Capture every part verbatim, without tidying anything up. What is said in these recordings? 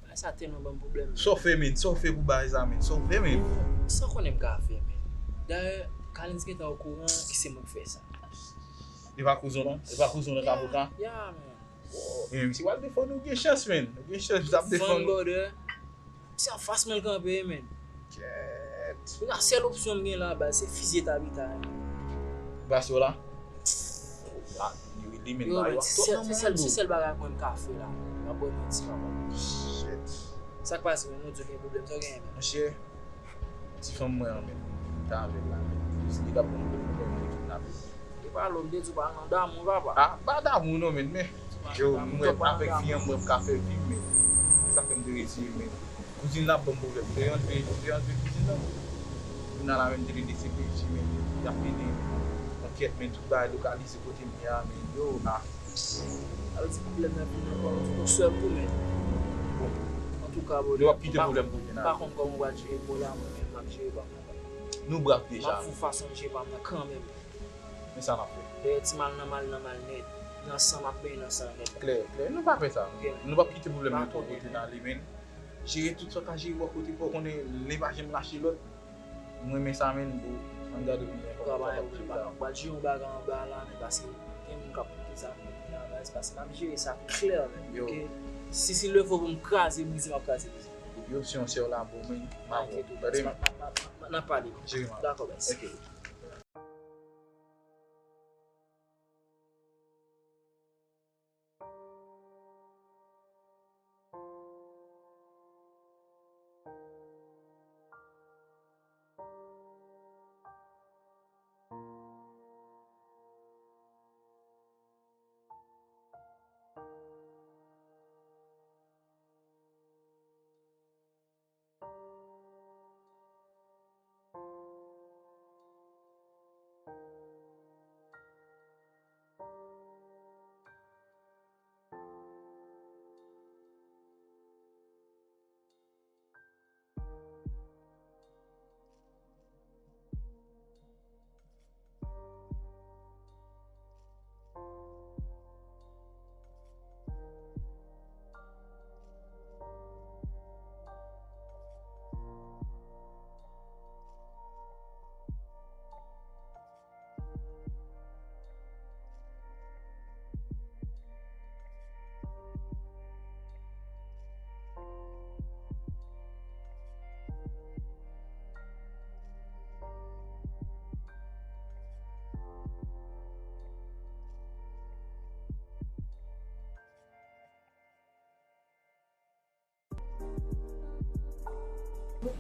Bagay sa tèlman ban m pwoblèm. Sa w fè, men? Sa w fè pou bagay sa, men? Sa w fè, men? Sa w konnen m ka fè, men? Dayè, Kalens gentan okouran ke se mwen k fè sa. E pa kouzin w, non? E pa kouzin w nan ka avoka? Ya, men. E menm si w al defann ou, gen chans, men. Ou gen chans, j ap defann ou. Vann bòdè. Se anfas mwen l kanpe, men. Kèt. Kounye a, sèl opsyon m gen la, baz, se fizye Tabita. Bas yo la? Ah, li, li, men, yo, men, se sèl, se sèl, se sèl bagay mwen m ka fè la. M ap bwè mwen ti papa. Shit. Sa k pase, men, nou di w gen pwoblèm, sa w genyen, men? Monchè, ti fanm mwen an, men, m t avè l la, men. Li t ap pran pwoblèm, li kidnape. E pa lò, m te di w pa nan damou, papa. Ah, pa damou non, men, men. Yo, mwen, avèk fi an, mwen, m ka fè vi m, men. Se sa fè m te retire, men. Kouzin nan ap ban m pwoblèm. M te antre, m te antre kouzin nan. Kounye a la, men, m te vin deside, men. Y ap mennen ankèt, men, tout bagay lokalize kote m ye a, men, yo, ah. Sa vle di pwoblèm nan vin ankò yon sèl kou, men. Bon. Antouka, bro, nou ap kite pwoblèm pou vin. M pa konn kòman w pral jere pwoblèm, mwen, men m ap jere pa m. Nou brav deja. M ap fè yon fason m jere pa m nan kanmenm. Men sa n ap fè. Dèyè ti mal nan mal nan mal nèt. Nan san m ap benyen nan san nèt. Klè, klè. Nou pa fè sa. Ok. Nou p ap kite pwoblèm yo twò pote nan li, men. Jere tout sa w ka jere bò kote pa w, konnen len pa janm lache lòt. M renmen sa, men, bro. Ann gade pou nou wè kòman nou kapab jere sa. Pral jere yon bagay anba la, men paske gen moun k ap koute sa, men la, baz, paske m ap jere sa klè, men, ok? Si, si le fo pou m kraze, brize, m ap kraze, brize. Epi opsyon sè w la, bro, men, m avè w. Tande? N ap pale. Jere mal. Dakò, baz. Ok.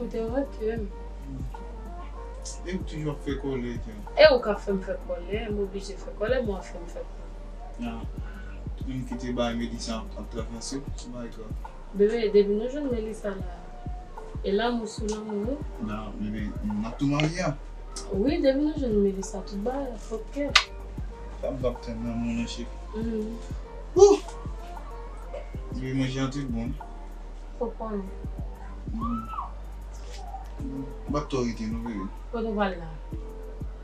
Ou te rete m. E ou toujou ap fè kòlè, jan. E ou k ap fè m fè kòlè, m oblije fè kòlè, bon, w ap fè m fè kòlè. Ah. Moun ki te bay Melissa ap, ap travèse, bay twa. Bebe, depi nou jwenn Melissa la, e lanmou sou lanmou, wi. Non, bebe, n ap tou marye a. Wi, depi nou jwenn Melissa, tout bagay ap fòk kè. Sa m t ap tann nan moun nan, cheri. Mhm. Wouh! Bebe, manje an te bon. Ou konnen. Mm. M p ap twò rete non, bebe. Kote w pral la?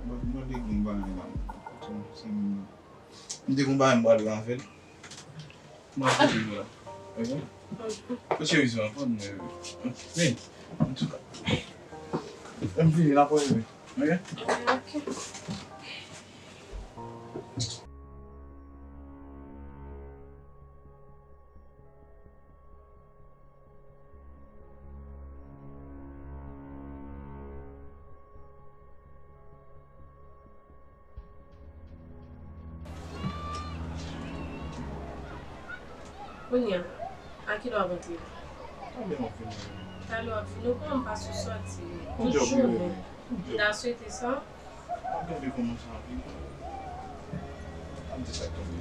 M ap mande yon bagay la. Kote w se moun nan? M te gon bagay m pral la avè l. M ap kote nou la. Ok? Ou cheri sa, pa nou, bebe. Men, antouka. M vini la pou bebe. Ok? Ok. Kounye a, a kilè w ap antre? Talè m ap vini. Talè w ap vini, ou konnen m pa sou sòti. Tout jounen. M ta swete sa. M ap gade kòman sa ap ye. M ap di sa k tonbe.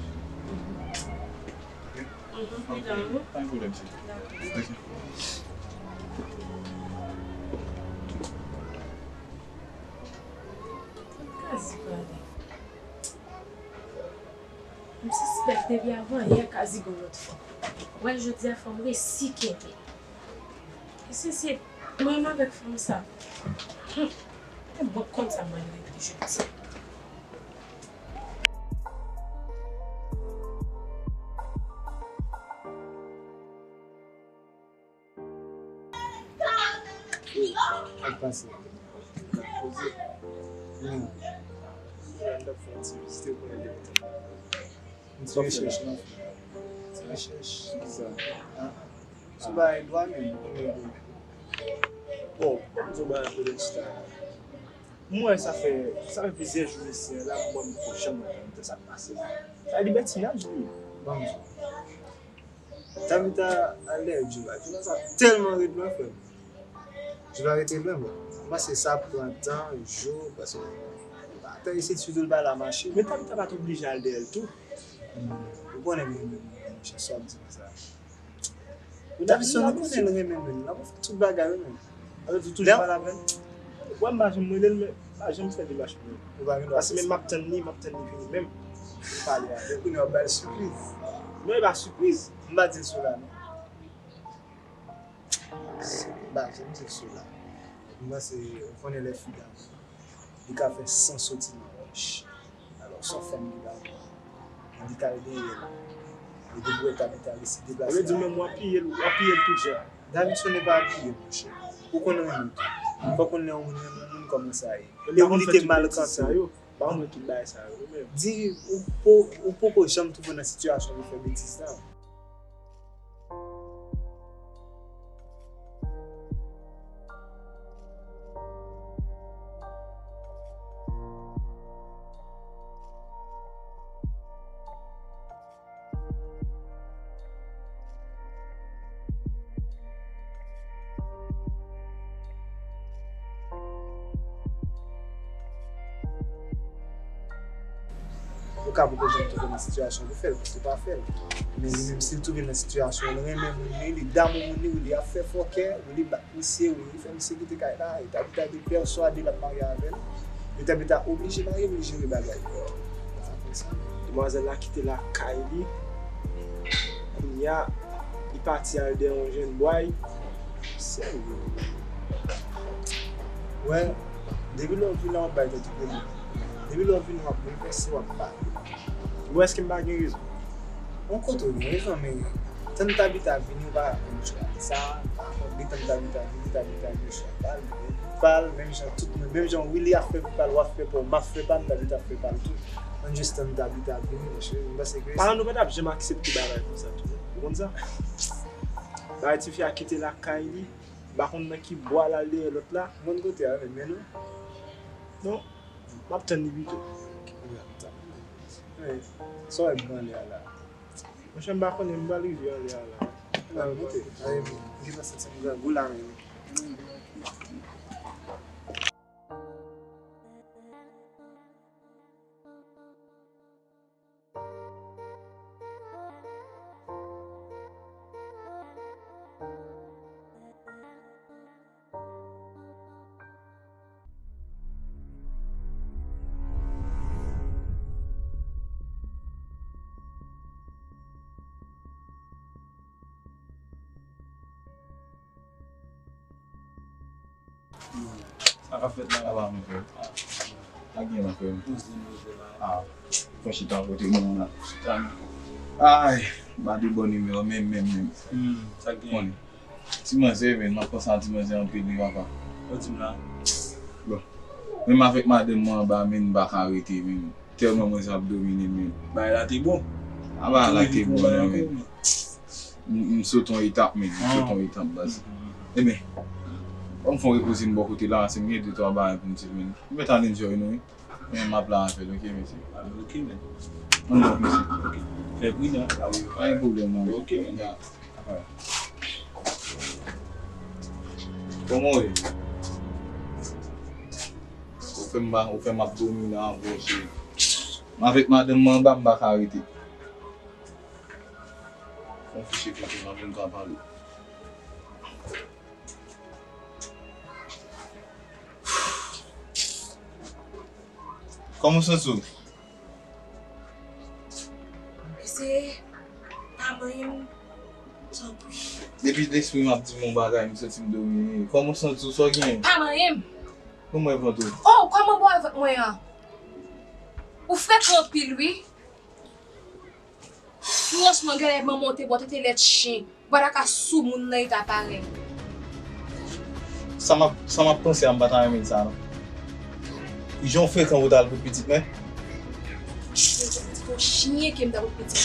Ok? Mhm, ok, pita, wi. Pa gen pwoblèm, cheri. Dakò. Ok. M sispèk depi avan yè Kazigo lòt fwa. Wè, jodi a fò m resi kenbe. E si se mwen menm avèk fanm sa? Hum, e bon konn sa m pral regle jodi a. Wi, sa k pase? N ap poze. Hmm. N ap fè yon ti vizite pou nou depi tan. Yon ti rechèch nou ap fè. Ti rechèch. Kisa? Ah. Sou bagay dwa menm, ou konn dwa. Bon, ban m di w bagay pou lè chita. M wè sa fè, sa fè plizyè jou mesye la, m wè m poko janm antann sa k pase la. Sa libètinaj li ye. Ban m di w. Tabita al dèyè Djouva. Djouva sa tèlman ret lwen, frè m. Djouva rete lwen, bro. M panse sa pran tan, jou, paske atan isit, sitou l pa la mache. Men Tabita pa t oblije al dèyè l tou. Hmm. Ou konnen m renmen moun, monchè, sa w ap di konsa. Tabita, nou konnen l renmen moun, l ap fè tout bagay, wi, men. Alò, di toujou pale avè l. Wè, m pa janm rele l, men m pa janm fè demach pou li. Ou pa gen dwa fè sa. Paske menm m ap tann li, m ap tann li vini menm pou m pale avè l. Kounye a w ap ba l sipriz. Non, e pa sipriz. M pa di l sou la, non. M pa janm di l sou la. M panse, ou konnen lè fi damou, li ka fè san soti nan wòch. Alò, s on fanm ki damou. Li ka al dèyè l. Li te dwe Tabita resi deplase. Sa vle di menm w ap piye l, w ap piye l tout jan. Davidson e pa apiye, monchè. Ou konn renmen tou. Fòk ou lè yon moun renmen yon moun kòman sa ye. E ou li te maltrete w. Ba mwen tout bagay sa yo, wi, men. Di, ou po, ou poko janm twouve w nan sitiyasyon pou fè betiz la. Ou ka poko janm twouve w nan sitiyasyon pou fè l, paske w pa fè l. Men li menm, si l twouve l nan sitiyasyon, l renmen moun li, li damou moun li, wi, li ap fè fòkè, wi, li bat misye, wi, li fè misye kite kay la, e Tabita te pèswade l ap marye avè l. E Tabita oblije marye pou l jere bagay. Sa konsa. Demwazèl la kite lakay li. Kounye a, li pati al dèyè yon jèn bway. Sèryè. Wè, depi lè w vin la, w ap bay tèt ou pwoblèm. Depi lè w vin, w ap boulvèse, w ap pale. Bon, èske m pa gen rezon? Yon kote w gen rezon, men tann Tabita vini, ou pa konn chwa. Sa, pa konn, li tann Tabita vini, Tabita gen chwa pa l, li pa l, menm jan tout moun, menm jan Willy ap fè pou pa l, w ap fè pa w, m ap fè pa m, Tabita ap fè pa l tou. Ann jis tann Tabita vini, monchè, m panse ke. Paran nou pa t ap janm aksepte bagay konsa tou, non. Ou konn sa? Bagay tifi a kite lakay li, m pa konn nan ki bwa l al dèyè lòt la. Bon kote a, men, men non. Non, m ap tann li pito. Wi, m ap tann. Men, sa w wè m pran lè a la? Monchè, m pa konnen, m pral rive anlè a la. Al monte. Ay, m gentan santi m grangou la menm. Sa k ap fèt la? Sa va, mon frè? Pa gen anyen, frè m. Poze m leve la. Ah, fè chita kote moun la. Chita non. Ay, m pa de bòn imè, menm, menm, menm. Hmm, sa k gen? Konnen. Ti manzè, men, m ap panse a ti manzè antre li, papa. Ou di m la. Bon. Menm avèk madanm mwen anba, men, m pa ka rete, men. Tèlman manzè ap domine m, men. Bagay la te bon. A, bagay la te bon, non, men. M, m sote yon etap, men. M sote yon etap, baz. Ebyen, ban m fè yon repoze m bò kote la, se m gen de twa bagay pou m di l, men. M mèt al enjoy nou, wi. Men m ap la avè l, oke, mesye? Ah, oke, men. Ann bon, mesye. Oke. Fè pridan. Pa gen pwoblèm, non. Oke, men. Kòman w ye? Ou fè m pa, ou fè m ap domine ankò, cheri. M avèk madanm mwen anba, m pa ka rete. Fè yon fiche kote m ap vin ka pale. Kòman w santi w? Mesye, pa manyen m, tanpri. Depi lespri m ap di m yon bagay, m santi m domine. Kòman w santi w? Sa w genyen? Pa manyen m. Kòman e vant ou? Oh, kòman bò vant mwen an? Ou frekan anpil, wi. Franchman, genlè manman w te ba w tete lèt chen. Ou pa ta ka sou moun nan eta parèy. Sa m ap, sa m ap panse a, m pa ta renmen sa, non. Jan w frekan pou w ta al pot pitit mwen. Jan w di pou w chyen ke m ta pot pitit.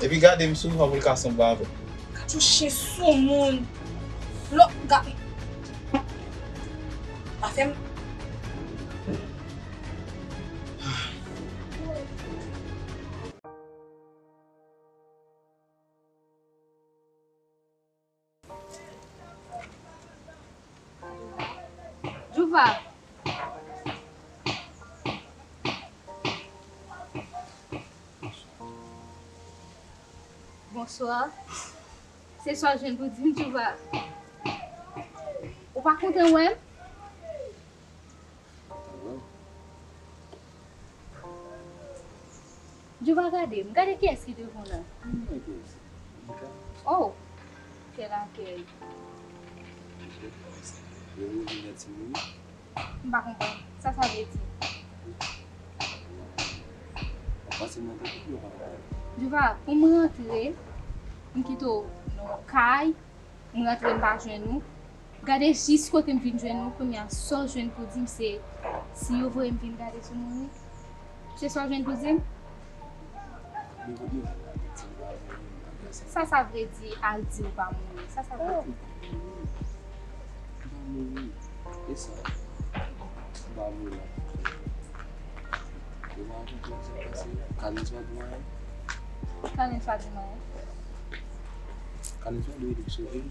Epi gade m souvan pou l ka sanble avè w. Gad yon chen sou moun. Lò, gad. Pa fè m. Djouva. Bonswa. Se sa w jwenn pou di m, Djouva? Ou pa kontan wè m? Djouva, gade m, gade kiyès ki devan w la. Oh, kèl akèy. M pa konprann. Sa sa vle di? Djouva, pou m rantre, m kite w nan yon kay, m rantre, m pa jwenn ou. Gade jis kote m vin jwenn ou, kounye a sa w jwenn pou di m se si yo voye m vin gade sou moun wi. Se sa w jwenn pou di m? Sa sa vle di al di w pa mouri? Sa sa vle di? M pa mouri. E sa? M pa mouri. Yo pa konprann sa k pase. Kalens pa di m anyen. Kalens pa di m anyen. Kalens pa dwe vin sove m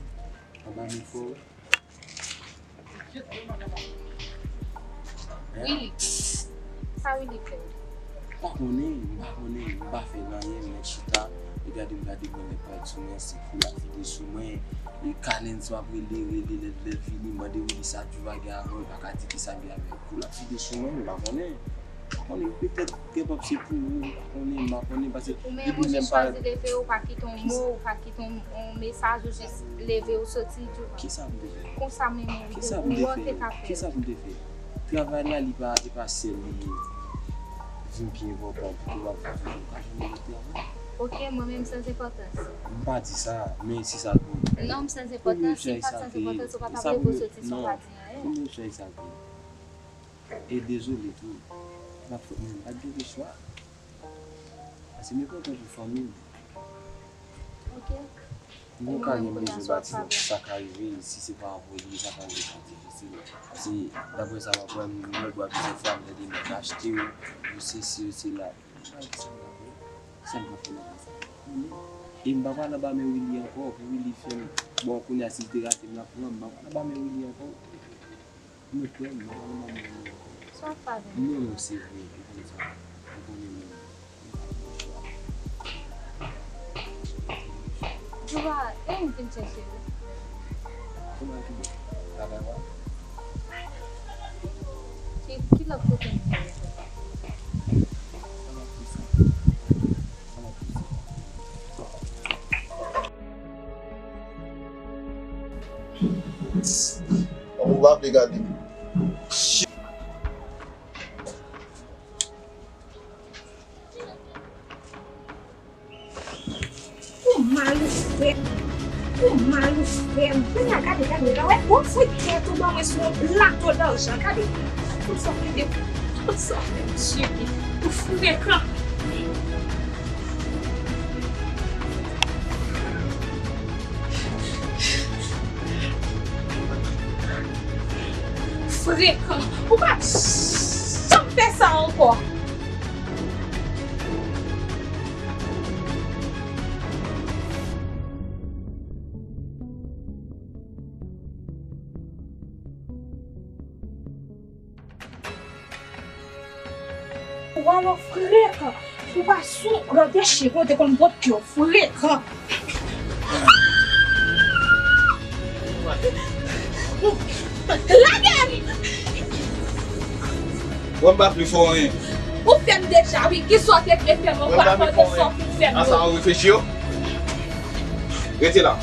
anba men frè w. Willy. Sa Willy fè? M pa konnen, m pa konnen, m pa fè l anyen, m mèt chita, e gade m gade mwen nèg pral sou mwen, se kou l ap vide sou mwen. E Kalens m ap rele, rele, lè l, lè l vini, mande Willy sa Djouva gen avè w, li pa ka di kisa l gen avè l. Kou l ap vide sou mwen, m pa konnen. M pa konnen, petèt gen pòp se pou ou, m pa konnen, m pa konnen, paske depi lè m parèt. Ou menm, ou jis chwazi leve, ou pa kite yon mo, ou pa kite yon, yon mesaj, ou jis leve, ou soti, Djouva. Kisa m te fè? Konsa menm, ou te, ou wè w te ka fè. Kisa m te fè? Travay la, li pa, li pa sèl li vin pi enpòtan pou w ap viv, ou ka jwenn lòt travay. Ok, mwen menm sans enpòtans. M pa di sa, men se sa l pou. Non, m sans enpòtans, si m pa t sans enpòtans, ou pa t ap leve w soti san w pa di anyen. Premye chwa e sa l te ye. E dezole tou. M ap fòt mwen, m pa t gen lechwa. Paske m enpòtan pou fanmi m. Ok. M gon karyè m bezwen bati, donk sa ka rive, si se pa avè w li ye, sa ka rive pi difisil. Paske, daprè sa m aprann, m wè bwa plizyè fwa, m tande nèg achte w, yo sesi, yo sela. M pa di sa m pa fè. Sa m pa fè nan sa. E m pa pral anba men Willy ankò, pou Willy fè m. Bon, kounye a, si l te rate m, l ap pran m, m pa pral anba men Willy ankò. Nou kwè m, nou pa nan mwen menm. Sa w ap pale? M renmen w, se vre, ou konn sa. Ou konnen mwen. Djouva, e m vin chèche w. Ou nan ki bò? Travay w a? Ki, ki lòt kote m vin? Sa m ap fè sa? Sa m ap fè sa? Ou pa vle gade m. Ou mal ou fè. Ou mal ou fè. Kounye a gade, gade, gade. Ou fè tèt ou ban mwen sou yon plato lajan. Gade. Tout sa w mete. Tout sa w mete. Ou frekan. Frekan. Ou p ap janm fè sa ankò. Ou alò frekan. Ou pa sou lòt de chen kote konn bòt yo frekan. Lage m! Wè m pa vle fè w anyen. Ou fè m deja, wi. Kisa w te vle fè m? Ou pa konnen sa w fin fè m yo. Asa w reflechi yo. Rete la.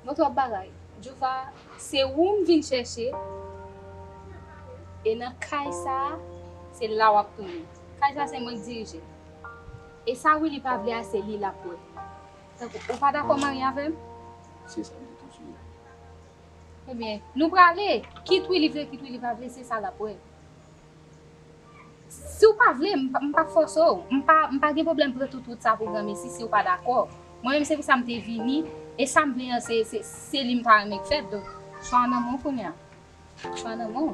Mwen twòp bagay. Djouva, se ou m vin chèche. E nan kay sa a, se la w ap tounen. Kay sa a se mwen k dirije. E sa Willy pa vle a, se li l ap wè. Tankou, ou pa dakò marye avè m? Se sa m te toujou di. Ebyen, nou prale. Kit Willy vle, kit Willy pa vle, se sa l ap wè. Si w pa vle, m pa, m pa fòse w. M pa, m pa gen pwoblèm pran tout wout sa pou granmesi si w pa dakò. Mwen menm se pou sa m te vini. E sa m vle an, se, se, se li m ta renmen k fèt. Donk, chwa an nan men w kounye a. Chwa an nan men w.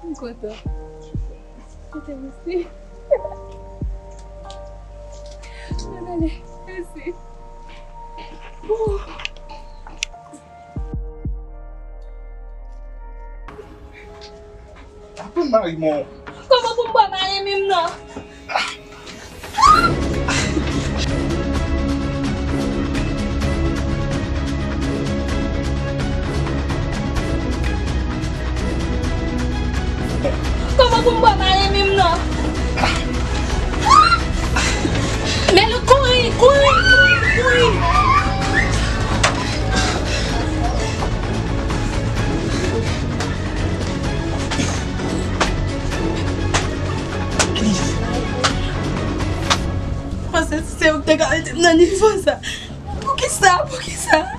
M kontan. Kote mesi? Mwen ale. Mesi. Ooh. Aprann mari mwen. Kòman pou m bwè mari m nan? Kòman pou m bwè mari m nan? Men l kouri, kouri, kouri, kouri. Panse se ou ki te ka mete m nan nivo sa. Poukisa? Poukisa?